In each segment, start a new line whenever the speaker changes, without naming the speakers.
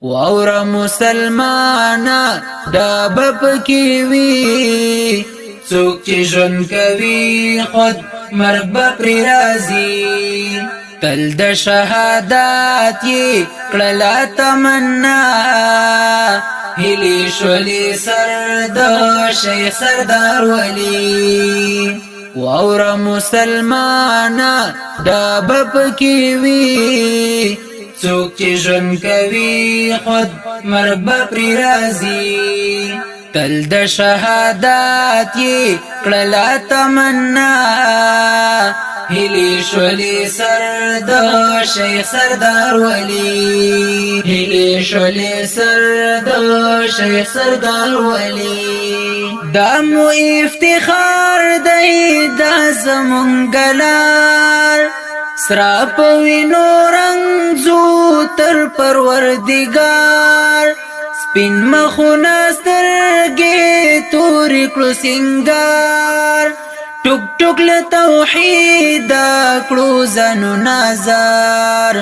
واوره مسلمانه دا به پکې وي، څوک چې ژوند کوي خود مرګ به پرې راځي. تل د شهادت یې کړله تمنا، هیلې شولې سر د شیخ سردار ولي. واوره مسلمانه دا به پکې وي، څوک چې ژوند کوي خود مرګ به پرې راځي. تل د شهادت یې کړله تمنا، هیلې شولې سر د شیخ سردار ولي. هیلې شولې سر د شیخ سردار ولي. دا مو افتخار دی، دا زمونږ لار، سرا په وینو رنگ زو تر پروردگار. سپین مخونه سترګې تورې کړو سنگار، ټوک ټوک له توحید کړو ځانو نازار.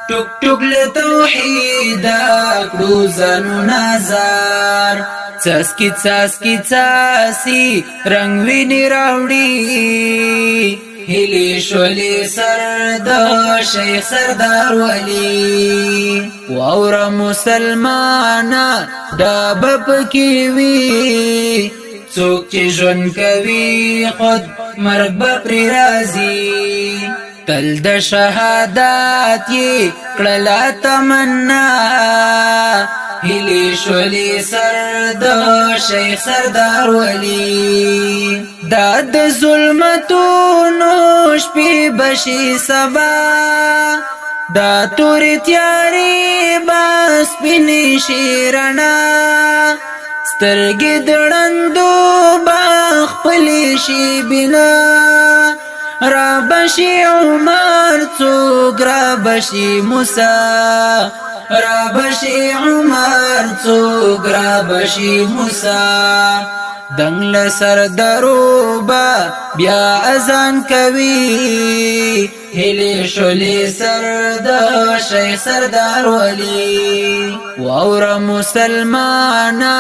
ټوک ټوک له توحید کړو ځانو نازار. څاڅکي څاڅکي څاڅي رنګ ویني راوړي، هیلې شولې سر د شیخ سردار ولي. واوره مسلمانه دا به پکې وي، څوک چې ژوند کوي خود مرګ به پرې راځي. تل د شهادت یې کړله تمنا، هیلې شولې سر د شیخ سردار ولي. دا د ظلمتونو شپې بشي سبا، دا تورې تیارې به سپینې شي رڼا. سترګې د ړندو به خپلې شي بنا، را بشي عمر څوک، را بشي موسی. را بشي عمر څوک، را بشي موسی. دنګ له سر درو به بیا اذان کوي، هیلې شولې سر د شیخ سردار ولي. واوره مسلمانه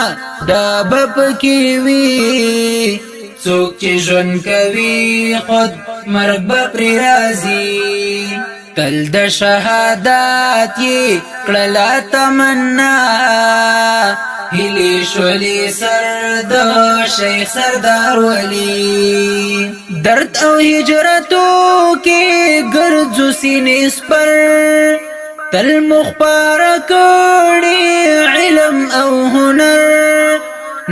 دا به پکې وي، څوک چې ژوند کوي خود مرګ به پرې راځي. تل د شهادت یې کړله تمنا، هیلې شولې سر د شیخ سردار ولي. درد او هجرتو کې ګرځو سینې سپر، تل مخپاره کړي علم او هنر.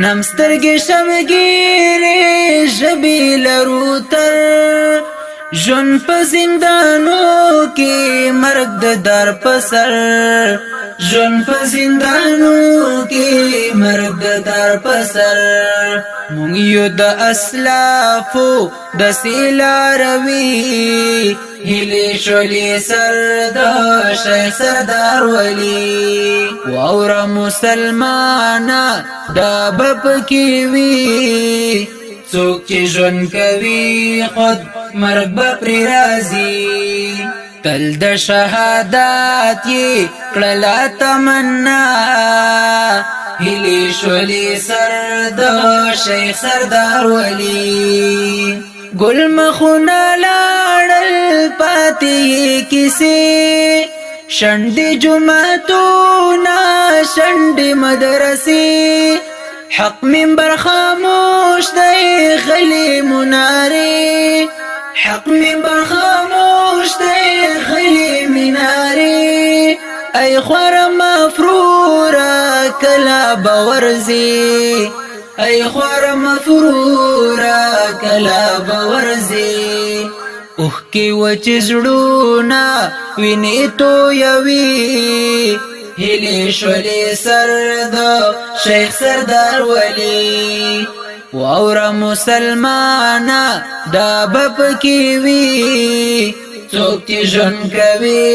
نم سترګې شمګیرې ژبې لرو تر، ژوند په زندانو کې مرګ د در په سر. ژوند په زندانو کې مرګ د در په سر. مونږ یو د اسلافو د سیلاروي، هیلې شولې سر د شیخ سردار ولي. واوره مسلمانه دا به پکې وي، څوک چې ژوند کوي خود مرګ به پرې راځي. تل د شهادت یې کړله تمنا، هیلې شولې سر د شیخ سردار ولي. ګل مخونه لاړل پاتې کیسې، شنډې جوماتونه شنډې مدرسې. حق منبر خاموش دی غلې منارې، حق منبر خاموش دی غلې منارې. ای خور مفروره کله به ورځي، ای خور مفروره کله به ورځي. اوښکې وچ زړونه وینې تویوي، هیلې شولې سر د شیخ سردار ولي. واوره مسلمانه دا به پکې وي، څوک چې ژوند کوي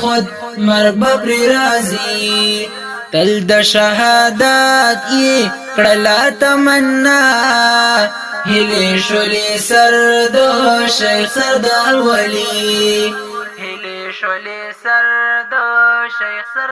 خود مرګ به پرې راځي. تل د شهادت یې کړله تمنا، هیلې شولې سر د شیخ سردار ولي. هیلې شولې سر د شیخ سردار.